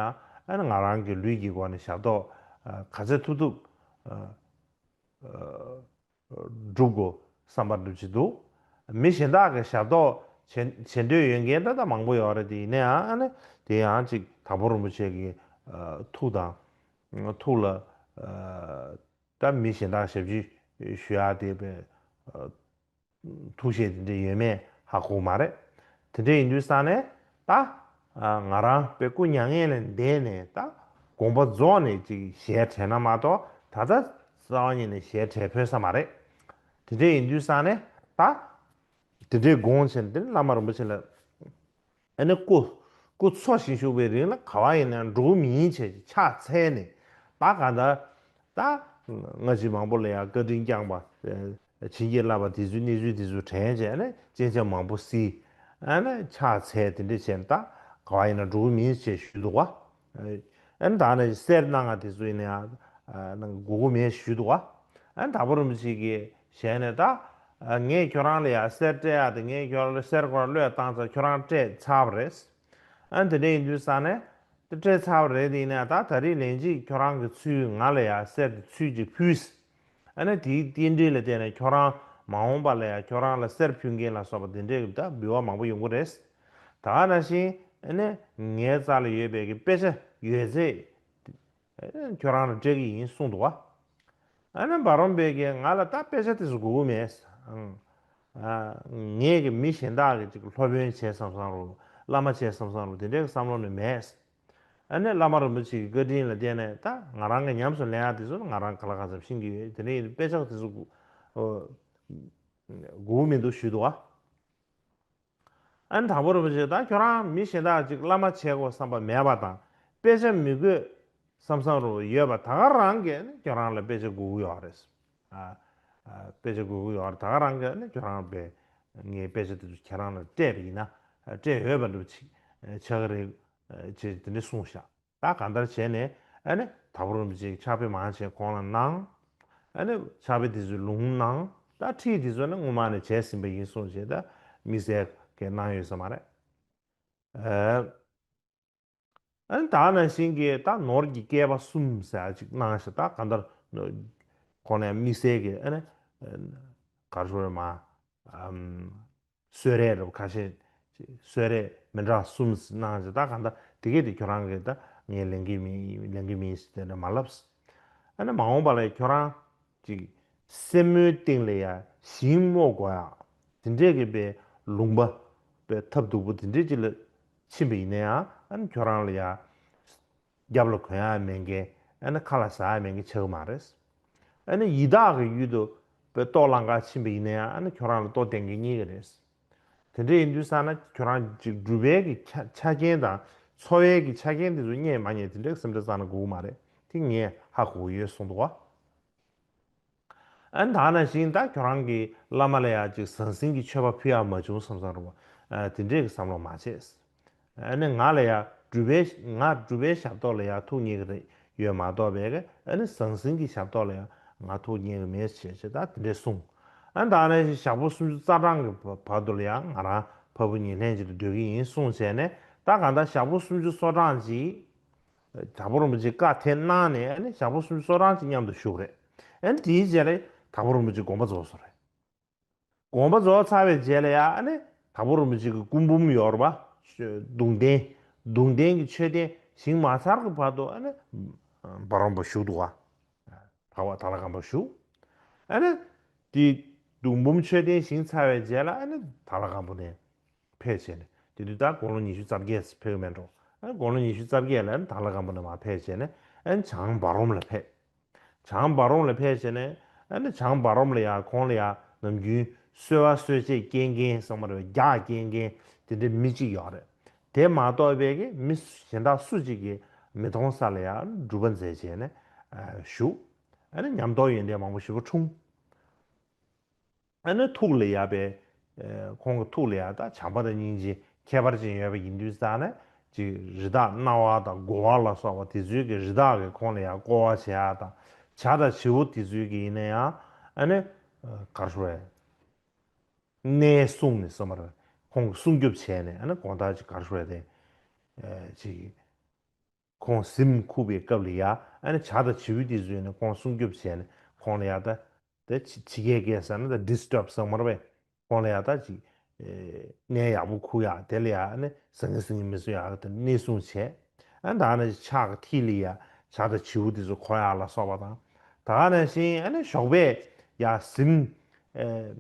ཨ་ནི་ང་རང་གི་ལུས་ཀྱི་སྒོ་ནས་ཞབས་ཏོག་ག་ཚད་ཐུབ་ཐུབ། སྒྲུབ་དགོས། བསམ་པ་འདྲ་ཅིག་འདུག་མི་གཞན་དག་གི་ཞབས་ཏོག་བྱེད་བྱེད་འདོད་ཡོད་མཁན་ད་ལྟ་མང་པོ་ཡོད་རེད། དེ་ཡིན་ན་ཡང་ཨ་ནི་དེ་ཡང་ཅིག་དྭགས་པོ་རིན་པོ་ཆེ་གི་ཨ་ཐུགས་དང་ཐུགས་ལ་ཨ་ད་མི་གཞན་དག་ཞབས་ཕྱི་ཞུ་ཡག་དེ་བས་ཨ་ཐུགས་བཞེད་དེ་འདྲ་ཡོད་མེད་ཧ་གོ་མ་རེད། དེ་འདྲ་ཡིན་དུས་ཙང་ནས་ད་ང་རང་དཔེ་སྐུ་མྱ་ངན་ལས་འདས་ནས་ད་དགོངས་པ་རྫོགས་ནས་ཅིག་ཞལ་བྲལ་ན་མ་གཏོགས་ད་ལྟ་རྩ་བ་ཉིད་ནས་ཞལ་བྲལ་ཕོད་ས་མ་རེད། དེ་འདྲ་ཡིན་དུས་ཙང་ནས་ད་དེ་འདྲའི་དགོངས་བྱས་ནས་དེ་ནས་བླ་མ་རིན་པོ་ཆེ་ལ་ཨ་ནི་སྐུ་སྐུ་འཚོ་ཞིང་བཞུགས་པའི་རིང་ལ་ག་བ་ཡིན་ན་འགྲོ་གི་མིན་བྱས་ཕྱག་འཚལ་ནས་ད་ག་ད་ད་སྔ་ཕྱི་མང་པོ་ལ་ཡང་བཀའ་དྲིན་བསྐྱངས་པ། བྱིན་གྱིས་བརླབས་པ་དེ་ཚོའི་གནས་ཚུལ་དེ་ཚོ་དྲན་བྱས་ནས་སྤྱན་ཆབ་མང་པོ་བསིལ། ཨ་ནི་ཕྱག་འཚལ་དེ་འདྲ་བྱས་ནས་ད་ག་བ་ཡིན་ན་འགྲོ་གི་མིན་ཞེས་ཞུས་འདུག་བ། ཨ་ནི་ད་ནི་གསེར་གནང་བ་དེ་ཚོ་ཡིན་ན་ཡང་གནང་དགོས་ཀྱི་མེད་ཞུས་འདུག་བ། ཨ་ནི་དྭགས་པོ་རིན་པོ་ཆེ་གི་ཞལ་ནས་ད་ངས་ཁྱོད་རང་ལ་ཡང་གསེར་སྤྲད་ཡག་དེ་ངས་ཁྱོད་རང་ལ་གསེར་སྐོར་བློས་བཏང་ཚར། ཁྱོད་རང་སྤྲད་ཚར་བ་རེད། ཨ་ནི་དེ་འདྲ་ཡིན་དུས་ཙང་ནས་དེ་སྤྲད་ཚར་བ་རེད། དེ་ཡིན་ན་ད་ད་རེས་ལན་གཅིག་ཁྱོད་རང་གི་ཚུལ་ང་ལ་ཡང་གསེར་དེ་ཚུལ་གཅིག་ཕུལ། ཨ་ནི་དེའི་རྟེན་འབྲེལ་ལ་བརྟེན་ནས་ཁྱོད་རང་མ་འོངས་པ་ལ་ཡང་ཁྱོད་རང་ལ་གསེར་ཕུལ་མཁན་ལ་སོགས་པ་དེ་འདྲའི་ད་འབུལ་བ་མང་པོ་ཡོང་གི་རེད། ད་ག་ནང་བཞིན་ཨ་ནི་ངའི་རྩ་ལ་ཡོད་པའི་གི་དཔེ་ཆ་ཡོད་ཚད་ཨ་ནི་ཁྱོད་རང་ལ་སྤྲད་ཀྱི་ཡིན་གསུངས་འདུག་བ། ཨ་ནི་འབའ་རོམ་པས་ཀྱིས་ང་ལ་ད་དཔེ་ཆ་དེ་ཚོ་དགོས་ཀྱི་མེད། ཨང་། ཨ། ངས་ཀྱི་མི་གཞན་དག་གི་ཅིག་སློབ་དཔོན་བྱས་བསམ་བསམ་རུ་བླ་མ་བྱས་བསམ་བསམ་རུ་དེ་འདྲའི་བསམ་བློ་ནི་མེད། ཨ་ནི་བླ་མ་རིན་པོ་ཆེ་གི་བཀའ་དྲིན་ལ་བརྟེན་ནས་ད་ང་རང་གི་ཉམས་སུ་ལེན་ཡག་དེ་ཚོ་ང་རང་ག་ལ་གང་འཚམ་ཤེས་ཀྱི་ཡོད། དེ་འདྲ་ཡིན་དུས་དཔེ་ཆ་དེ་ཚོ་དགོས་ཀྱི་མི་འདུག་ཞུས་འདུག་བ། ཨ་ནི་དྭགས་པོ་རིན་པོ་ཆེ་ད་ཁྱོད་རང་མི་གཞན་དག་ཅིག་བླ་མ་བྱེད་དགོས་བསམ་པ་མེད་པ་དང་དཔེ་ཆ་མི་དགོས་བསམ་བསམ་རུ་ཡོད་པ་ད་ག་རང་གིས་ཨ་ནི་ཁྱོད་རང་ལ་དཔེ་ཆ་དགོས་ཀྱི་ཡོད་རེད། ཨ། ཨ། དཔེ་ཆ་དགོས་ཀྱི་ཡོད་རེད། ད་ག་རང་གིས་ཨ་ནི་ཁྱོད་རང་པས་ངའི་དཔེ་ཆ་དེ་ཚོ་ཁྱེད་རང་ལ་སྤྲད་པ་ཡིན་ན་སྤྲད་འོས་པ་འདྲ་པོ་ཅིག་ཆགས་ཀྱི་རེད་ཅེས་དེ་འདྲ་གསུངས་ཤག་ད་གང་ལྟར་བྱས་ནས་ཨ་ནི་དྭགས་པོ་རིན་པོ་ཆེས་ཕྱག་དཔེ་མང་ཆེ་ཁོང་ལ་གནང་། ཨ་ནི་ཕྱག་དཔེ་དེ་ཚོའི་ལུང་གནང་། ད་ཁྲིད་དེ་ཚོ་ནི་སྔོན་མ་ནས་བྱས་ཟིན་པ་ཡིན་གསུངས་བྱས་ད་དམིགས་བསལ་གྱི་གནང་ཡོད་ས་མ་རེད། ཨ་ཨ་ནི་ད་ནང་བཞིན་གྱི་ད་ནོར་གྱི་བསྐལ་པ་གསུམ་ཟེར་ཡག་ཅིག་གནང་ཤག་ད་གང་ལྟར་ཁོང་ནས་དམིགས་བསལ་གྱི་ཨ་ནི་ག་རེ་ཟེར་དགོས་རེད་མ། ཨམ། གསོལ་རས་རེད་པ། ཁ་ཤས་གསོལ་རས་མི་འདྲ་གསུམ་གནང་ཟེར། ད་གང་ལྟར་དེ་གས་དེ་ཁྱོད་རང་གིས་ད་ངས་ལེན་གྱི་མིན་ལེན་གྱི་མིན་ཟེར་དེ་འདྲ་མ་ལབ། ཨ་ནི་མ་འོངས་པ་ལ་ཁྱོད་རང་ཅིག་སེན་མོའི་སྟེང་ལ་ཡ་ཞིང་རྨོ་དགོས་ཡག་དེ་འདྲས་ཀྱི་པའི་ལུང་པ་པའི་ཐབས་སྡུག་པོ་དེ་འདྲས་ཅིག་ལ་ཕྱིན་པ་ཡིན་ན་ཡང་ཨ་ནི་ཁྱོད་རང་ལ་ཡ་རྒྱབ་ལ་གོན་ཡག་མེད་མཁན། ཨ་ནི་ཁ་ལ་ཟ་ཡག་མེད་མཁན་ཆགས་ཀྱི་མ་རེད། ཨ་ནི་ཡི་དྭགས་ཀྱི་ཡུལ་དུ་པའི་ལྟོ་ལང་ག་ཕྱིན་པ་ཡིན་ན་ཡང་ཨ་ནི་ཁྱོད་རང་ལ་ལྟོ་བསྟན་མཁན་རྙེད་ཀྱི་རེད། དེ་འདྲ་ཡིན་དུས་ཙང་ན་ཁྱོད་རང་ཅིག་སྒྲུབ་པའི་གི་ཆ་ཆ་རྐྱེན་དང་འཚོ་བའི་གི་ཆ་རྐྱེན་དེ་ཚོ་རྙེད་མ་རྙེད་དེ་འདྲའི་སེམས་ཁྲལ་རྩ་ནས་དགོས་ཀྱི་མ་རེད། དེ་ངས་ཧ་གོ་གི་ཡོད་གསུངས་འདུག་བ། ཨ་ནི་ད་ནང་བཞིན་ད་ཁྱོད་རང་གིས་བླ་མ་ལ་ཡ་ཅིག་ཟང་ཟིང་གི་མཆོད་པ་ཕུལ་ཡག་མ་བྱུང་བསམ་བསམ་རུང་བ། ཨ། དེ་འདྲས་ཀྱི་བསམ་བློ་མ་བྱས། ཨ་ནི་ང་ལ་ཡ་སྒྲུབ་པའི་ང་སྒྲུབ་པའི་ཞབས་ཏོག་ལ་ཡ་ཐུགས་མཉེས་ཀྱི་རེད་ཡོད་མ་གཏོགས་པའི་ཨ་ནི་ཟང་ཟིང་གི་ཞབས་ཏོག་ལ་ཡ་ང་ཐུགས་མཉེས་ཀྱི་མེད་ཅེས་ཅེས་ད་དེ་འདྲས་གསུངས། ཨ་ནི་ད་ནང་བཞིན་ཞག་པོ་སུམ་ཅུ་རྩ་གྲངས་ཀྱི་བར་དུ་ལ་ཡ་ང་རང་ཕ་བུ་གཉིས་ལྷན་ཅིག་ཏུ་སྡོད་ཀྱི་ཡིན་གསུངས་བྱས་ནས་ད་གང་ལྟར་ཞག་པོ་སུམ་ཅུ་སོ་གྲངས་ཅིག་དྭགས་པོ་རིན་པོ་ཆེས་བཀའ་དེ་གནང་ནས་ཨ་ནི་ཞག་པོ་སུམ་ཅུ་སོ་གྲངས་ཅིག་མཉམ་དུ་བཞུགས་རེད། ཨ་ནི་དེའི་རྗེས་ལ་དྭགས་པོ་རིན་པོ་ཆེ་དགོངས་པ་རྫོགས་སོང་རེད། དགོངས་པ་རྫོགས་ཚར་བའི་རྗེས་ལ་ཡ་ཨ་ནི་དྭགས་པོ་རིན་པོ་ཆེ་གི་སྐུ་འབུམ་ཡོད་རེད་པ། གདུང་རྟེན། གདུང་རྟེན་གྱི་མཆོད་རྟེན་བཞེངས་མ་ཚར་གྱི་བར་དུ་ཨ་ནི་འབའ་རོམ་པ་བཞུགས་འདུག་བ། དྭགས་པ་དྭགས་ལྷ་ཁང་པར་བཞུགས། ཨ་ནི་དེ་གདུང་འབུམ་མཆོད་རྟེན་བཞེངས་ཚར་བའི་རྗེས་ལ་ཨ་ནི་དྭགས་ལྷ་ཁང་པ་ནས་ཕེབས་བྱས་ནས་དེ་དུས་ད་དགུང་ལོ་ཉི་ཤུ་རྩ་བརྒྱད་ཕེབས་ཀྱི་མེད་འགྲོ། ཨ་ནི་དགུང་ལོ་ཉི་ཤུ་རྩ་བརྒྱད་ལ་ཨ་ནི་དྭགས་ལྷ་ཁང་པ་ནས་མར་ཕེབས་བྱས་ནས་ཨ་ནི་བྱང་འབའ་རོམ་ལ་ཕེབས། བྱང་འབའ་རོམ་ལ་ཕེབས་བྱས་ནས་ཨ་ནི་བྱང་འབའ་རོམ་ལ་ཡང་ཁོང་ལ་ཡང་ནམ་རྒྱུན་གསོལ་བ་གསོལ་ཆས་སྐྱེལ་མཁན་ཚང་མ་རེད་པ། རྒྱགས་སྐྱེལ་མཁན་དེ་འདྲའི་མི་གཅིག་ཡོད་རེད། དེ་མ་གཏོགས་པའི་གི་མི་གཞན་དག་སུ་གཅིག་གིས་མི་མཐོང་ས་ལ་ཡང་སྒྲུབ་པ་མཛད་བྱས་ནས་བཞུགས། ཨ་ནི་ཉམས་རྟོགས་ཡོན་ཏན་མང་པོ་ཞེ་པོ་འཁྲུངས། ཨ་ནི་ཐུགས་ལ་ཡ་པའི་ཁོང་གི་ཐུགས་ལ་ཡ་ད་བྱམས་པ་དང་སྙིང་རྗེ་ཁྱད་པར་ཅན་ཡོད་པ་ཡིན་དུས་ཙང་ནས་ཅིག་རི་དྭགས་གནའ་བ་དང་རྒོ་བ་ལ་སོགས་པ་དེ་ཚོའི་གི་རི་དྭགས་ཀྱིས་ཁོང་ལ་ཡ་སྐོར་བ་བྱེད་ཡ་དང་བྱ་དང་བྱིའུ་དེ་ཚོའི་གི་ཡིན་ན་ཡང་ཨ་ནི་ག་རེ་ཞུ་དགོས་རེད། གནས་སྲུང་ནས་སོ་མར་ཁོང་གི་སྲུང་སྐྱོབ་བྱས་ནས་ཨ་ནི་དགོང་དག་ཅིག་ག་རེ་ཞུ་དགོས་རེད་དེ། ཅིག་ཁོང་གཟིམ་ཁུག་པའི་སྐབས་ལ་ཡ་ཨ་ནི་བྱ་དང་བྱིའུ་དེ་ཚོས་ནི་ཁོང་སྲུང་སྐྱོབ་བྱས་ནས་ཁོང་ལ་ཡ་ད་ དེ་ཕྱི་ཕྱི་རྒྱལ་སྐད་ཟེར་ན་ད་disturb་ཟེར་མ་རེད་པས། ཁོང་ལ་ཡ་ད་ཅིག་ཨེ་གནས་ཡག་པོ་ཁུག་ཡག་དེ་ལ་ཡ་ཨ་ནི་ཟང་ངེ་ཟིང་ངེ་མི་བཟོ་ཡག་དེ་གནས་སྲུང་བྱས། ཨ་ནི་ད་ནི་ཕྱག་གི་མཐིལ་ལ་ཡ་ཇ་དང་བྱིའུ་དེ་ཚོ་འཁོར་ཡག་ལ་སོགས་པ་དང་། ད་ག་ནང་བཞིན་ཨ་ནི་ཞོགས་པས་ཡ་གཟིམ་ཨེ་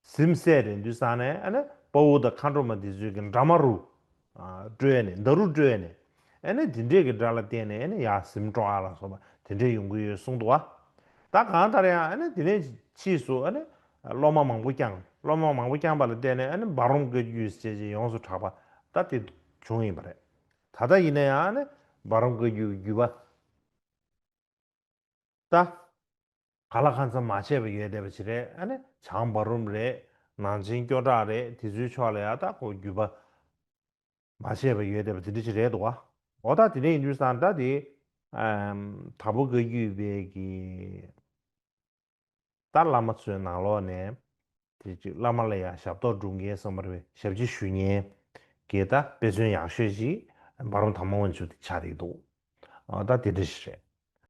གཟིམ་སད་རེད་དུས་ཙང་ནས་ཨ་ནི་དཔའ་བོ་དང་མཁའ་འགྲོ་མ་དེ་ཚོས་ཀྱི་འདྲ་མ་རུ་ཨ་སྤྲོས་ནས་འདྲ་རུ་སྤྲོས་ནས་ཨ་ནི་དེ་འདྲས་ཀྱི་སྒྲ་ལ་བརྟེན་ནས་ཨ་ནི་ཡར་གཟིམ་འགྲོ་ཨ་ལ་སོགས་པ་དེ་འདྲས་ཡོང་གི་ཡོད་གསུངས་འདུག་བ། ད་གང་ལྟར་ཡང་ཨ་ནི་དེ་ནས་ཕྱིས་སུ་ཨ་ནི་སློབ་མ་མང་པོ་བསྐྱངས། སློབ་མ་མང་པོ་བསྐྱངས་པ་ལ་བརྟེན་ནས་ཨ་ནི་འབའ་རོམ་བཀའ་བརྒྱུད་ཟེར་བྱས་ཡོངས་སུ་གྲགས་པ་ད་དེ་བྱུང་ཡིན་པ་རེད། ད་ལྟ་ཡིན་ན་ཡང་ཨ་ནི་འབའ་རོམ་བཀའ་བརྒྱུད་ཀྱི་བརྒྱུད་པ། ད། ག་ལ་གང་འཚམ་མ་བྱས་པ་ཡོད་བསྡད་པ་ཅིག་རེད། ཨ་ནི་བྱང་འབའ་རོམ་རེད། ནང་ཆེན་སྐྱོ་བྲག་རེད། དེ་ཚོའི་ཕྱོགས་ལ་ཡ་ད་ཁོ་བརྒྱུད་པ་མ་བྱས་པ་ཡོད་བསྡད་པ་དེ་འདྲ་ཅིག་རེད་འདུག་བ། འོ་ད་དེ་འདྲ་ཡིན་དུས་ཙང་ད་དེ་ཨམ་དྭགས་པོ་བཀའ་བརྒྱུད་པའི་གི་ད་བླ་མ་ཚོའི་ནང་ལོགས་ནས་དེ་ཅིག་བླ་མ་ལ་ཡང་ཞབས་ཏོག་སྒྲུབ་མཁན་བསམ་པར་བའི་ཞབས་ཕྱི་ཞུ་མཁན་གྱི་ད་དཔེ་མཚོན་ཡག་ཤོས་ཅིག་འབའ་རོམ་དར་མ་དབང་ཕྱུག་དེ་ཆགས་བསྡད་འདུག་ཨ་ད་དེ་འདྲ་ཞིག་རེད།